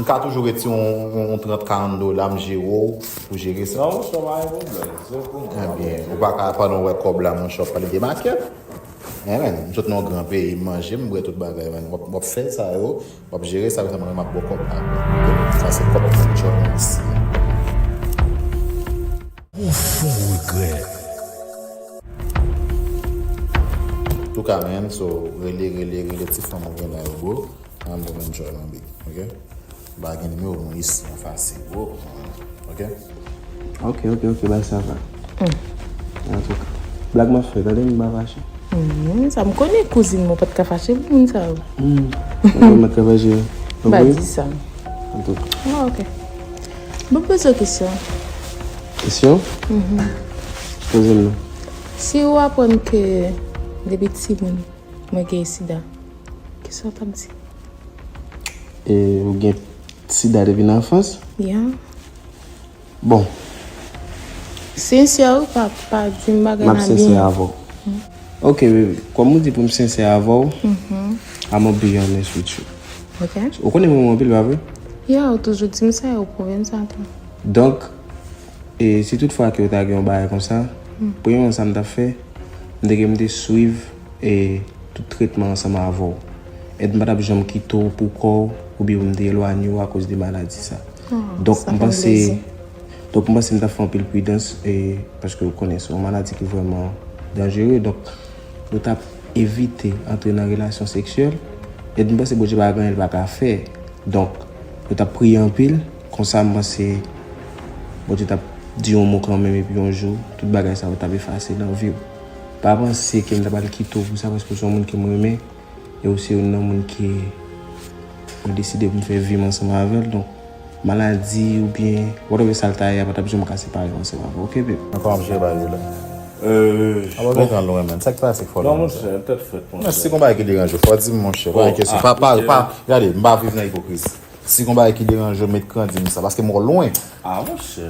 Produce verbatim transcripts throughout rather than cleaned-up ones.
M ka toujou retire yon, yon, yon trant, karant dola, m jere w pou jere sa. Non, monchè, pa gen pwoblèm. Se pou mwen. Ebyen, ou pa ka, pandan w wè kòb la, monchè, w ap pale de makèt. Ebyen, m sot nan yon gran peyi, m manje, m bwè tout bagay, man. W ap, w ap fè sa yo, w ap jere sa, sa mwen, m ap ba w kòb la. Sa se kòb mwen, John, isi. Pwofon regrè. Antouka, man, so, rele, rele, rele ti fanm ou gen la yo, bro. An bon enjoy, man, big, ok? M pa gen nimewo nou isi an fasil, bro, ok? Ok, ok, ok, bay sa va. Antouka, blag m ap fè, tande m pa fache. Hmm, sa m konnen kouzin mwen pa t ka fache pou moun sa yo. Hmm, mwen pa t ka fache. M pa di sa. Antouka. Ah, ok. Bon, poze w kesyon. Kesyon? Mhm. Poze m non. Si ou aprann ke depi timoun, mwen gen sida, kisa w t ap di? E, ou gen sida depi nan anfans? Yeah. Bon. Sensè wi, pa, pa di m bagay la byen. M ap sensè avè w. Ok, baby. Kòm ou di pou m sensè avè w, I'ma be honest with you. Ok. Ou konnen m renmen w anpil, pa vre? Yeah, ou toujou di m sa, ou pwouve m sa tou. Donk, e si toutfwa ke w ta gen yon bagay konsa, premyèman sa m t ap fè, m te gen m te swiv e tout tretman ansanm avè w. E m pa t ap janm kite w pou kò w, oubyen pou m te elwanye w akoz de maladi sa. Donk, m panse, donk, m panse m t ap fè anpil pridans, e, paske w konnen, se yon maladi ki vrèman danjere. Donk, nou t ap evite antre nan relasyon seksyèl. E m panse Bondye pa gen anyen l pa ka fè. Donk, nou t ap priye anpil. Konsa, m panse Bondye t ap di yon mo kanmenm, epi yon jou, tout bagay sa yo t ap efase nan vi w. Pa panse ke m ta pral kite w pou sa, paske w se yon moun ke m renmen, e w se youn nan moun ke mwen deside pou m fè vi m ansanm avè l. Donk, maladi oubyen whatever sa l ta ye a pa t ap janm ka separe m ansanm avè w, ok, babe? Mwen pa ap jere bagay yo la. Euh, ap bon, gen tan lwen, man. Sa k pase k fè w la, monchè? Non, monchè, tèt frèt, monchè. Men si gon bagay ki deranje w, fò w di m, monchè. Pa gen kesyon. Pa, pa, pa, gade, m pa viv nan ipokrizi. Si gon bagay ki deranje w, met kran di m sa, paske m wè w lwen. Ah, monchè.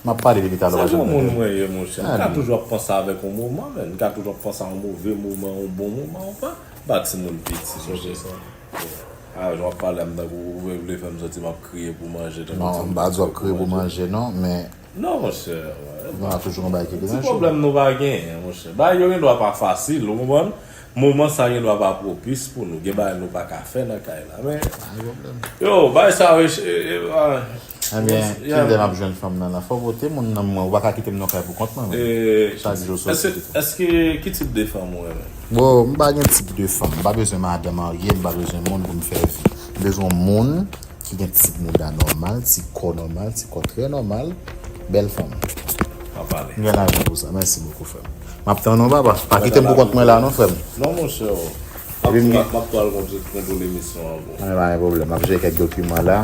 M ap pale depi talè, w pa janm tande. Se yon moun mwen ye, monchè. M ka toujou ap panse avèk yon moman, men. M ka toujou ap panse a yon move moman, yon bon moman, ou pa. M pa timoun piti, monchè. Ah, jan w ap pale a m tankou ou vle, vle fè m santi m ap kriye pou manje, tankou ti... Non, m pa di w ap kriye pou manje, non, men... Non, monchè, wè, nou pa toujou yon bagay ki deranje. Ti pwoblèm nou pa genyen, monchè. Bagay yo gendwa pa fasil, ou konprann? Moman sa gendwa pa pwopis pou nou. Gen bagay nou pa ka fè nan kay la, men... Pa gen pwoblèm. Yo, bagay sa yo, e, e, ah, Ebyen, kilè m ap jwenn fanm nan la? Fò w pote moun nan mwen, ou pa ka kite m nan kay pou kont mwen, men. Chak jou soti. Èske, èske, ki tip de fanm ou renmen? Bon, m pa gen tip de fanm. M pa bezwen madanm marye, m pa bezwen moun pou m fè vi. M bezwen yon moun ki gen ti bouda nòmal, ti kò nòmal, ti kò trè nòmal, bèl fanm. Pa pale. M gen lajan pou sa. Mèsi bokou, frè m. M ap tann ou, papa. Pa kite m pou kont mwen la, non, frè m. Non, monchè. M ap, m ap, m ap pral kontwole misyon an pou ou. Anben, pa gen pwoblèm. M ap jere kèk dokiman la.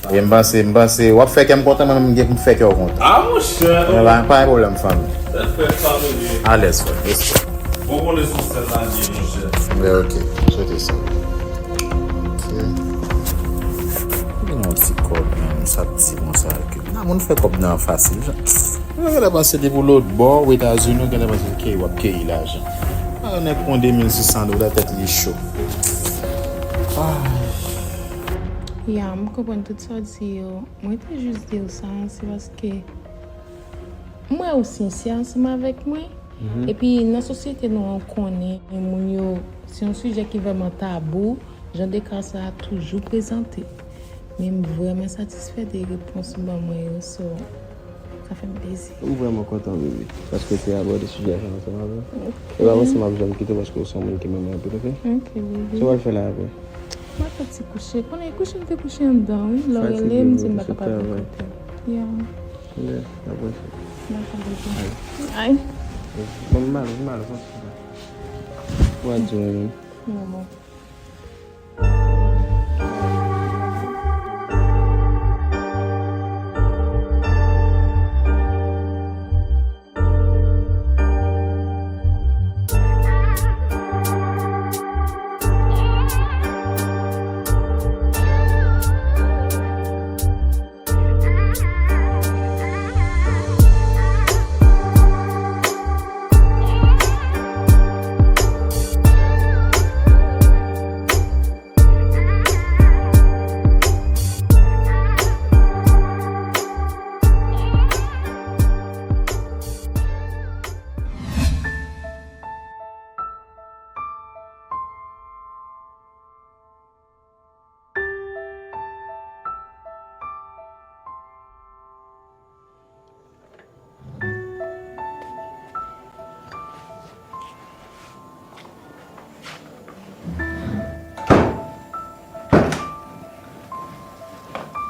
E m panse, m panse, w ap fè kè m kontan, mwen menm, m gen pou m fè kè w kontan. Ah, monchè. Anben, pa, pa gen pwoblèm, fanmi. Respè, fanmi. Alèz, frè. Respè. Bon, konnen sou sèn la, li ye, monchè. Anben, ok. M swete sa. Ok. Gen yon ti kòb, men, sa k di konsa ke nan moun fè kòb nan fasil, jan. Ou genlè panse depi w lòtbò, ou Etazini, ou genlè panse ke w ap keyi lajan. A, nèg pran de mil sis san dola, tèt li cho. Ay. Ya, m konprann tout sa w di yo. Mwen te jis di w sa, se paske m wè ou sensè ansanm avèk mwen. Mhm. Epi, nan sosyete nou an, konnen moun yo, se yon sijè ki vrèman tabou, jan de ka sa a toujou prezante. Men m vrèman satisfè de repons ou ban mwen yo, so, sa fè m plezi. M vrèman kontan, bebe, paske w te abòde sijè sa ansanm avè m. Ok. E pa panse m ap janm kite w paske w se yon moun ki m renmen anpil, ok? Ok, bebe. Sa w al fè la apre? M ap fè ti kouche. Konnen kouche m te kouche anndan, wi. Lè w rele m, di m pa kapab vin kote w. Ya. N ap wè sa. Dakò, bebe. Ay. Ay. Bon, m ale, m ale, kontinye. Ou a di mwen menm. Bon, bon.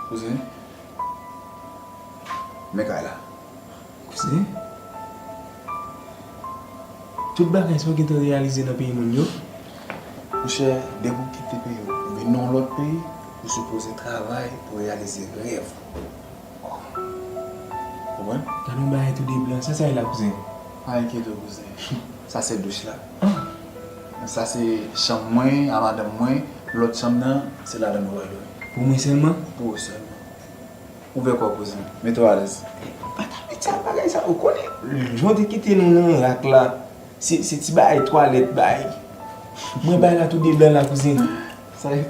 Kouzen, men kay la. Kouzen, tout bagay sa w gentan reyalize nan peyi moun yo? Monchè, depi w kite peyi w, ou vin nan yon lòt peyi, ou sipoze travay pou reyalize rèv ou. Konprann? Gade yon bagay tou de blan, sa sa ye la, kouzen? Pa enkyete w, kouzen. Sa se douch la. Ah. Sa se chanm mwen a madanm mwen, lòt chanm nan, se ladan nou pral dòmi. Pou mwen sèlman? Pou ou sèlman. Ouvè kò w, kouzen. Mete w alèz. Pa t ap piti ak bagay sa, ou konnen, jan w te kite nou nan rak la, se, se ti bagay twalèt bay. Mwen bay la tou de blan la, kouzen. Sa e,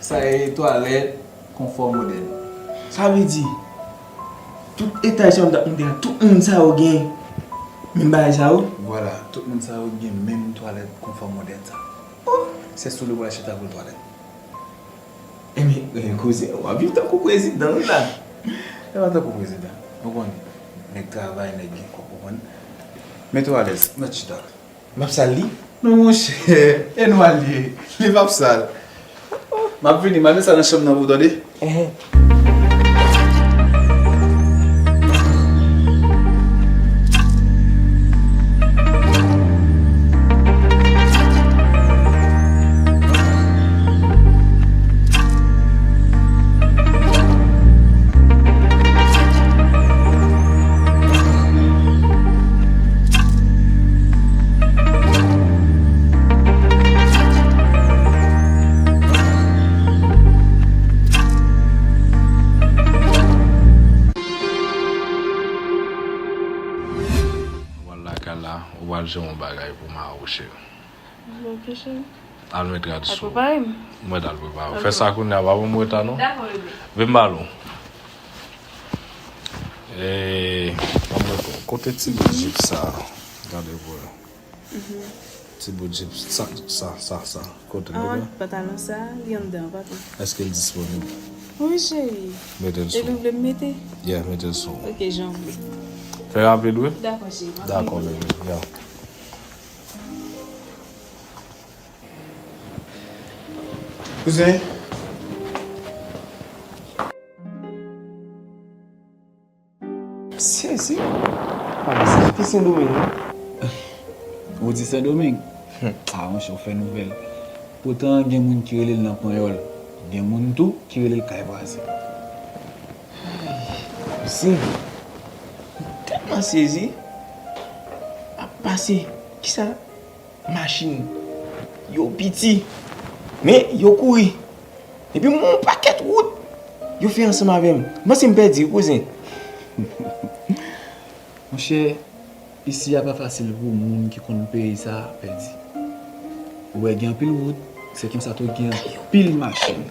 sa e twalèt konfò modèn. Sa vle di, tout etaj sa yo m t ap monte a, tout moun sa yo gen menm bagay sa yo? Vwala, tout moun sa yo gen menm twalèt konfò modèn sa. Oh! Se sou li w pral chita pou l twalèt. Enben, kouzen, w ap viv tankou prezidan wi la. E pa tankou prezidan. Ou konnen, nèg travay, nèg gen kòb, ou konprann. Mete w alèz, mèt chita. M ap sal li? Non, monchè, e nou al li. Li p ap sal. M ap vini, m al met sa nan chanm nan pou w tande. Enhen. Ou pral lakay la, ou pral jere yon bagay pou Maro, cheri. Ok, cheri. Al met rad sou ou. Al prepare m. Mwen t al prepare w. Ok. Fè sa kounye a, pa ban m reta non. Dakò, bebe. Vin m pale w. E, ban m rete w. Kote ti bout jip sa? Gade pou wè. Mhm. Ti bout jip sa, sa, sa, sa. Kote l, bebe? Ah, pantalon sa, li anndan, papa. Èske l disponib? Wi, cheri. Mete l sou. Epi w vle m mete? Yeah, mete l sou. Ok, jan w vle. Fè rapid, wi. Dakò, cheri, m ap... Dakò, bebe. Yeah. Kouzen. Sezi. Pale sa. Ki Sendomeng, non? Ou di Sendomeng? Hmm. Ah, monchè, ou fè nouvèl. Poutan, gen moun ki rele l nan Panyòl. Gen moun tou ki rele l Kay Vwazen. Ay, kouzen. M tèlman sezi. M ap pase. Kisa? Machin yo piti, men yo kouri. Epi m wè yon pakèt wout yo fè ansanm avè m. M panse m pèdi, wi, kouzen. Monchè, isi a pa fasil pou moun ki konn peyi sa a pèdi. Ou wè, gen anpil wout, se konsa tou gen anpil machin.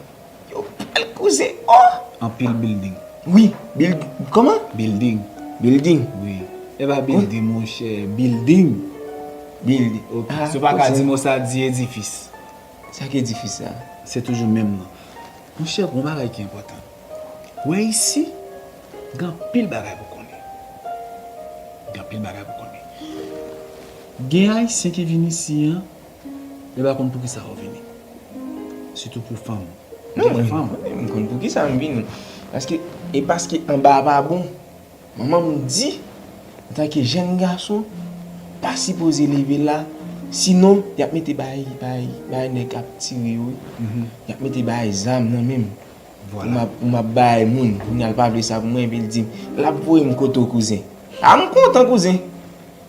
Yo bèl, kouzen. Oh! Anpil building. Wi, build-, kòman? Building. Building. Wi. E pa building, monchè, building. Building. Ok. Ah, si w pa ka di mo sa, di edifis. Sa ki edifis sa? Se toujou menm nan. Monchè, gon bagay ki enpòtan. Wè isi, gen anpil bagay pou konnen. Gen anpil bagay pou konnen. Gen Ayisyen ki vin isi an, yo pa konn poukisa yo vini. Sitou pou fanm. Non, mwen, mwen menm, m konn poukisa m vini. Paske, e paske anba a pa bon. Manman m di, antanke jèn gason, pa sipoze leve la, sinon, y ap mete bay, bay, bay nèg k ap tire yo, wi. Mhm. Y ap mete bay zam nan men m. Vwala. Ou m ap, ou m ap bay moun, kounye a l pa vle sa pou mwen, epi l di m, l ap voye m kote w, kouzen. A, m kontan, kouzen.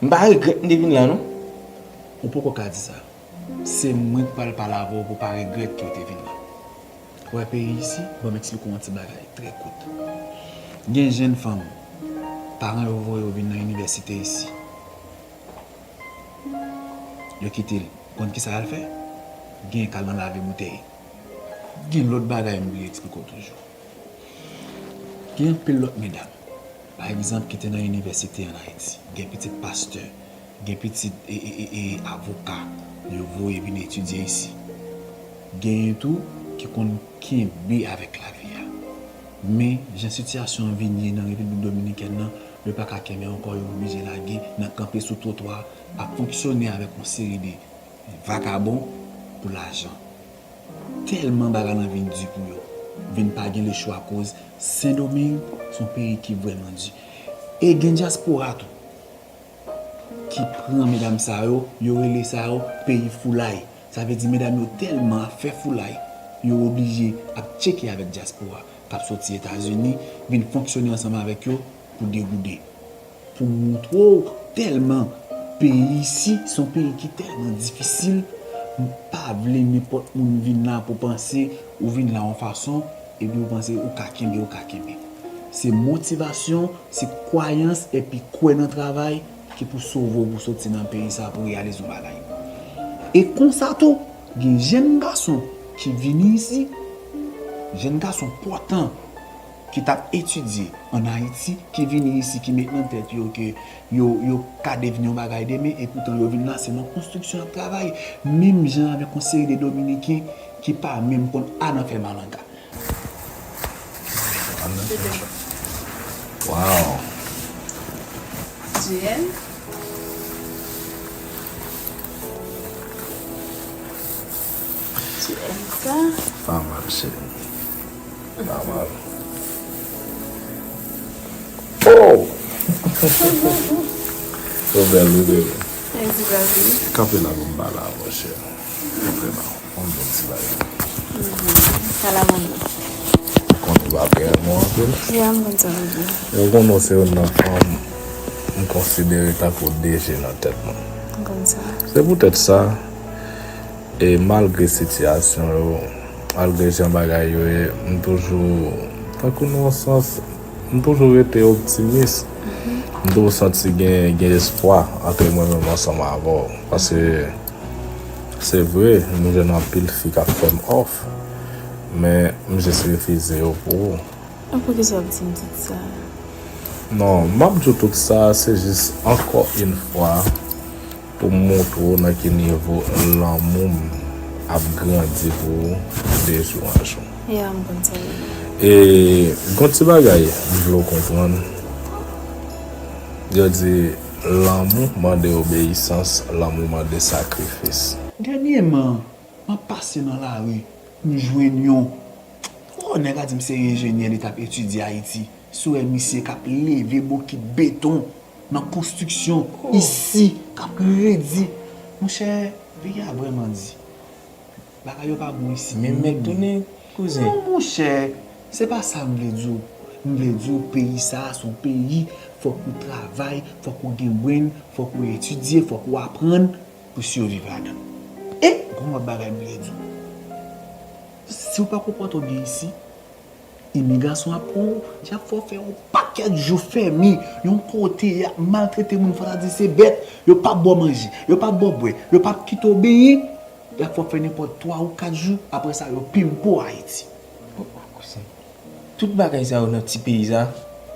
M pa regrèt m te vin la, non. Ou poko ka di sa. Se mwen k pral pale avè w pou w pa regrèt ke w te vin la. Ou wè peyi isi, ban m eksplike w yon ti bagay trè kout. Gen jèn fanm, paran yo voye yo vin nan inivèsite isi. Yo kite l. Konn kisa y al fè? Gen k al nan lave boutèy. Gen lòt bagay m bliye eksplike w toujou. Gen anpil lòt medam, pa egzanp, ki te nan inivèsite ann Ayiti. Gen pitit pastè, gen pitit, e, e, e, e, avoka, yo voye vin etidye isi. Genyen tou ki konn kenbe avèk lavi a. Men, jan sitiyasyon an vin ye nan Repiblik Dominikèn nan, yo pa ka kenbe ankò, yo oblije lage nan kanpe sou twotwa, ap fonksyone avèk yon seri de vakabon pou lajan. Tèlman bagay lan vin di pou yo. vin pa gen lechwa akoz Sendomeng se yon peyi ki vrèman di. E gen dyaspora tou ki pran medam sa yo, yo rele sa yo peyi foulay. Sa vle di medam yo tèlman ap fè foulay, yo oblije ap tcheke avèk dyaspora k ap soti Etazini, vin fonksyone ansanm avèk yo pou degoude. Pou moutre w tèlman peyi isi se yon peyi ki tèlman difisil, m pa vle nenpòt moun vin la pou panse ou vin la yon fason, epi ou panse ou ka kenbe, ou ka kenbe. Se motivasyon, se kwayans, epi kwè nan travay ki pou sove w pou soti nan peyi sa pou reyalize yon bagay. E konsa tou, gen jèn gason ki vini isi, jèn gason pòtan ki t ap etidye ann Ayiti, ki vini isi, ki met nan tèt yo ke yo, yo ka devni yon bagay demen, e poutan yo vin la, se nan konstriksyon y ap travay, menm jan avèk yon seri de Dominiken ki pa menm konn a nan fè malanga. Wow. Tu aimes? Tu aimes ça? Pa mal, cheri. Pa mal. Oh! Ou bèl, wi, bebe. Mèsi, papi. Kanpe la pou m pale avè w, cheri. Kanpe la. Yon bon ti bagay. Pale avè mwen. Konn ou pa pè mwen anpil. Ya, m konn sa, papi. Yo konn ou se youn nan fanm m konsidere tankou D G nan tèt mwen. M konn sa. Se poutèt sa, e malgre sitiyasyon yo, malgre jan bagay yo ye, m toujou, tankou nan yon sans, m toujou rete optimis. M toujou santi gen, gen espwa antre mwen menm ansanm avè w. Paske se vre, m jwenn anpil fi k ap fè m òf, men m jis refize yo pou ou. E poukisa w ap di m tout sa? Non, m ap di w tout sa, se jis ankò yon fwa pou m montre w nan ki nivo lanmou m ap grandi pou ou de jou an jou. Ya, m konn sa, wi. E gon ti bagay m vle w konprann. Yo di lanmou mande obeyisans, lanmou mande sakrifis. Dènyèman, m ap pase nan lari, m jwenn yon. Oh, nèg la di m se enjenyè, li t ap etidye Ayiti. Si w wè misye k ap leve bokit beton nan konstriksyon isi, k ap redi. Monchè, peyi a vrèman di. Bagay yo pa bon isi. Men mèt tounen, kouzen. Non, monchè, se pa sa m vle di w. M vle di w, peyi sa a se yon peyi, fòk ou travay, fòk ou gen brain, fòk ou etidye, fòk ou aprann pou siviv ladan l. E, gon lòt bagay m vle di w. Si w pa konpòte w byen isi, imigrasyon ap pran w, y ap fè w fè yon pakèt jou fèmen, yon kote y ap maltrete moun, fò ta di se bèt, yo p ap ba w manje, yo p ap ba w bwè, yo p ap kite w benyen, y ap fè w fè nenpòt twa ou kat jou, apre sa yo pimpe w Ayiti. Kouzen. Tout bagay sa yo nan ti peyi sa.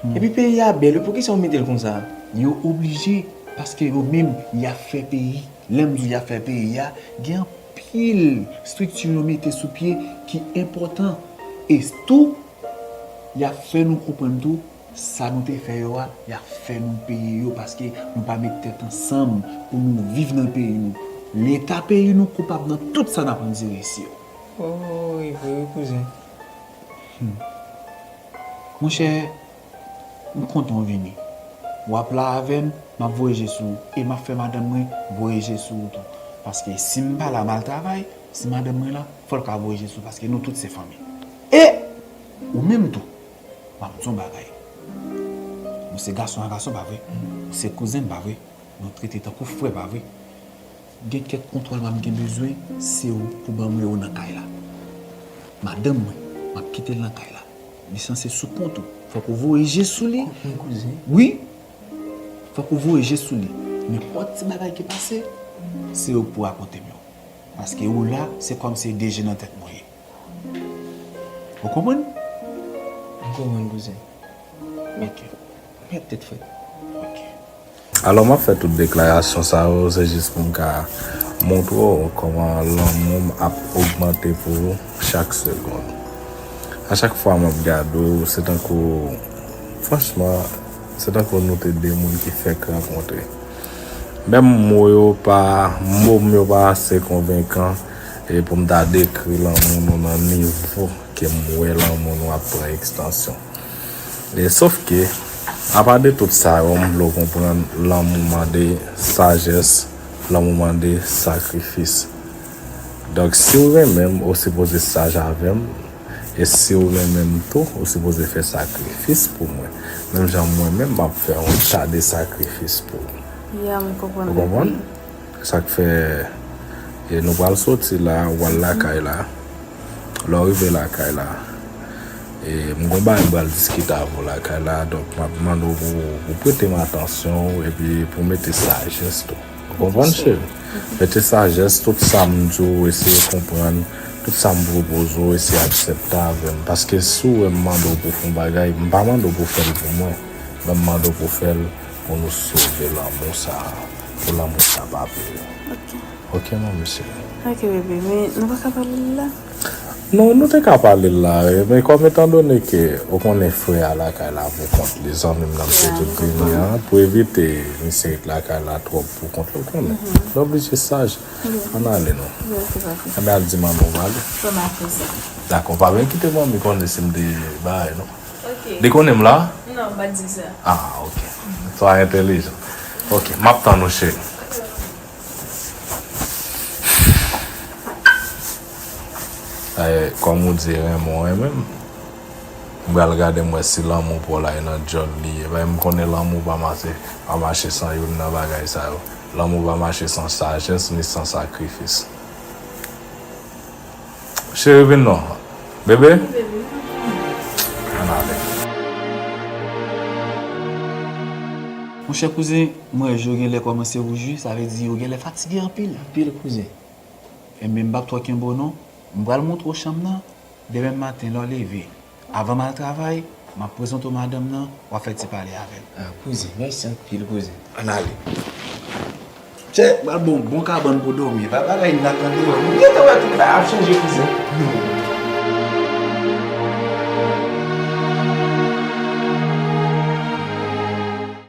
Epi peyi a bèl, wi, poukisa w mete l konsa? Yo oblije, paske yo menm, y ap fè peyi. Lè m di w y ap fè peyi a, gen anpil estrikti yo mete sou pye ki enpòtan. E tou, y ap fè nou konprann tou, sa nou te fè yo a, y ap fè nou peye yo, paske nou pa met tèt ansanm pou nou viv nan peyi nou. Leta peyi nou koupab nan tout sa n ap andire isi yo. Oh, e vre wi, kouzen. Monchè, m kontan w vini. W ap la avè m, m ap voye je sou ou. E m ap fè madanm mwen voye je sou ou tou. Paske si m pa la, m al travay, si madanm mwen la, fò l ka voye je sou ou, paske nou tout se fanmi. E ou menm tou, m ap di w yon bagay. Nou se gason a gason, pa vre? Nou se kouzen, pa vre? Nou trete tankou frè, pa vre? Gen kèk kontwòl m ap gen bezwen, se ou pou ban mwen yo nan kay la. Madanm mwen, m ap kite l nan kay la. Li sanse sou kont ou. Fòk ou voye je sou li. Kont mwen, kouzen. Wi. Fòk ou voye je sou li. Nenpòt ti bagay ki pase, se ou k pou rakonte m yo. Paske ou la, se kòm se D G nan tèt mwen ye. Ou konprann? M konprann, kouzen. Ok. Mèt tèt frèt. Ok. Alò, m ap fè tout deklarasyon sa yo, se jis pou m ka montre w kòman lanmou m ap ogmante pou ou chak segonn. A chak fwa m ap gade w, se tankou, franchman, se tankou nou te de moun ki fèk rankontre. Menm mo yo pa, mo m yo pa ase konvenkan e pou m ta dekri lanmou nou nan nivo Ke m wè lanmou nou ap pran ekstansyon. E sof ke, apa de tout sa yo, m vle w konprann, lanmou mande sajès, lanmou mande sakrifis. Donk, si w renmen m, ou sipoze saj avè m, e si w renmen m tou, ou sipoze fè sakrifis pou mwen. Menm jan mwen menm, m ap fè yon ta de sakrifis pou ou. Ya, m konprann. Ou konprann? Sa k fè, e nou pral soti la, w al lakay la. Lè w rive lakay la, e m gon bagay m pral diskite avè w lakay la, donk m ap mande w pou, pou prete m atansyon w epi pou mete sajès tou. Ou konprann, cheri? Mete sajès, tout sa m di w, eseye konprann, tout sa m pwopoze w, eseye aksepte avè m. Paske si w wè m mande w pou fè yon bagay, m pa mande w pou fè l pou mwen, men m mande w pou fè l pou nou sove lanmou sa a, pou lanmou sa pa peri. Ok. Ok, manmi cheri. Ok, bebe, men nou pa ka pale l la? Non, nou te ka pale l la, wi, men kòm etandone ke ou konnen frè a lakay la pou kont li, zanmi m nan, misye tou vini an, pou evite misye ret lakay la twòp pou kont li, ou konnen. Li oblije saj. Ann ale non. Ann al di manmi w pale. Dakò, pa byen kite manmi konnen si m te bay non. Li konnen m la? Non, m pa di sa. Ah, ok. Sa entèlijan. Ok, m ap tann ou, cheri. Dayè, kòm ou di renmen w renmen m, m pral gade m wè si lanmou pa w la e nan djòl li ye. Paske m konnen lanmou pa mache, pa mache san youn nan bagay sa yo. Lanmou pa mache san sajès ni san sakrifis. Cheri, vin non. Bebe? Ann ale. Monchè kouzen, m wè je w genlè kòmanse wouj wi, sa vle di ou genlè fatige anpil. Anpil kouzen. Enben, m p ap twò kenbe w non. M pral montre w chanm nan. Demen maten, lè w leve, avan m al travay, m ap prezante w madanm nan, w ap fè ti pale avè l. Ah, kouzen, mèsi anpil, kouzen. Ann ale. Chè, pral bon, bon kabann pou dòmi. Pa bagay nan tande yo. Nou gentan wè tout bagay ap chanje, kouzen.